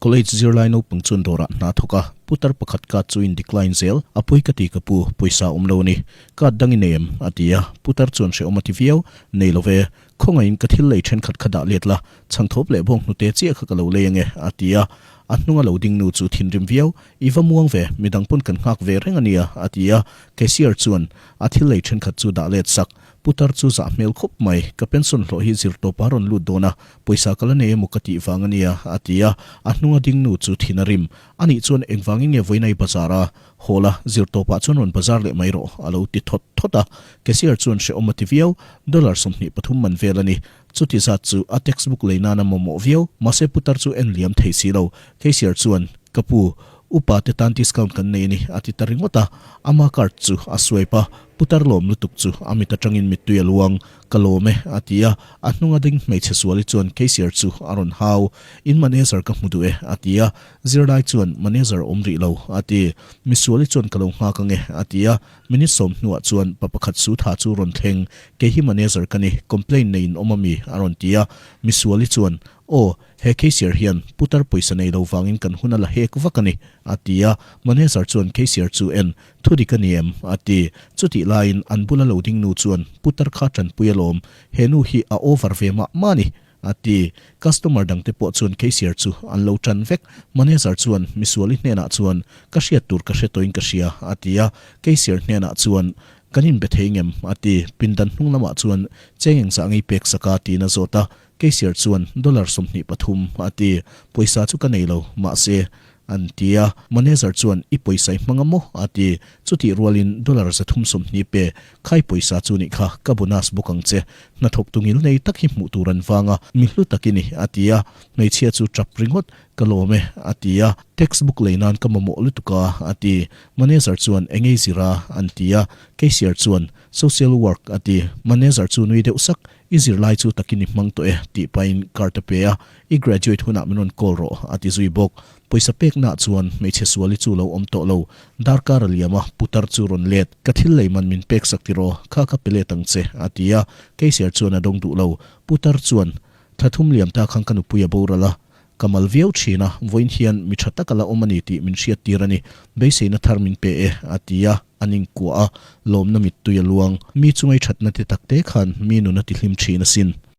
College zirlai naupang chuan dawrah hna thawk a, putar pakhat card chu in decline zel, a pawi ka ti ka pu, pawisa awm lo a ni. Card dang i nei em? a ti a, putar chuan hrehawm a ti viau, Nei lo ve, khawngaihin ka thil lei thenkhat kha dah let la, chhangthawp leh bawng hnute chiah kha ka lo lei ange, a ti a, a hnunga lo ding nu chu thinrim viau, I va muang ve, midang pawn kan nghak ve reng a nia, a ti a, cashier chuan a thil lei thenkhat chu dah let sak, putar chu zah hmel khawp mai, ka pension hlawh hi zirtawp a rawn lut dawn a, pawisa ka la nei emaw ka tih vang a nia, a ti a, a hnunga ding nu chu thin a rim, anih chuan engvangin nge vawiin a i bazar a? Haw la, zirtawpah chuan rawn bazar leh mai rawh, a lo ti thawt thawt a. Cashier chuan hrehawm a ti viau, dollar 23 man vel a ni. Chuti zat chu a textbook lei nana mamawh viau, mahse putar chu en liam thei si lo. Cashier chuan, Ka pu, upa te tan discount kan nei a ni, a ti ta ringawt a. Ama card chu a swipe a, putar lawm lutuk chu a mit atangin mittui a luang. Ka lawm e, a ti a. A hnunga ding hmeichhe suali chuan cashier chu a rawn hau. In manager ka hmu duh e, a ti a. Zirlai chuan manager awm rih lo, a ti. Misuali chuan ka lo nghak ange, a ti a. Minute sawm hnuah chuan pa pakhat su tha chu rawn thleng, Kei hi manager ka ni, complaint nei in awm ami? a rawn ti a. Misuali chuan, Aw, he cashier hian putar pawisa nei lo vangin kan hun a la hek vak a ni, a ti a. Manager chuan cashier chu en, Thu dik a ni em? a ti. Chutih laiin an bula lo ding nu chuan, Putar kha tanpui alawm, he nu hi a over ve mah mah a ni. A ti. Customer dangte pawh chuan cashier chu an lo tan vek. Manager chuan misuali hnenah chuan, Ka hriat tur ka hre tawhin ka hria, a ti a. Cashier hnenah chuan, Kan inbe thei ngem? a ti. Pindan hnung lamah chuan, Cheng engzah ngei pek sak a? tiin a zawt a. Cashier chuan, Dollar 23, a ti. Pawisa chu ka nei lo, mahse, An ti a, manager chuan i pawisa i hmang a maw? a ti. Chutih rualin dollar 320 pe, khai pawisa chu nih kha, ka bonus bawk ang che. Hnathawk tu ngil nei tak hi hmuh tur an vang a, mi hlu tak i ni, a ti a. Hmeichhia chu tap ringawt, ka lawm e, a ti a. Textbook lei nan ka mamawh lutuk a, a ti. Manager chuan eng ei zir a? an ti a. Cashier chuan social work, a ti. Manager chu nui deuh sak, I zirlai chu takin i hmang tawh e, tih pahin card a pe a, I graduate hunah min rawn call rawh, a ti zui bawk. Pawisa peknaah chuan hmeichhe suali chu lo awm tawh lo. Darkar a liam a, putar chu rawn let. Ka thil lei man min pek sak tiraw, kha ka pe let ang che, a ti a. Cashier chuan a dawng duh lo. Putar chuan, Thla thum liam ta khan ka nupui a boral a, ka mal viau thin a, vawiin hian mi tha tak a la awm a ni tih min hriat tir a ni. Beiseina thar min pe e, a ti a, an inkuah a, lawmna mittui a luang. Mi chungai thatna te takte khan mi nun a tihlim thin asin.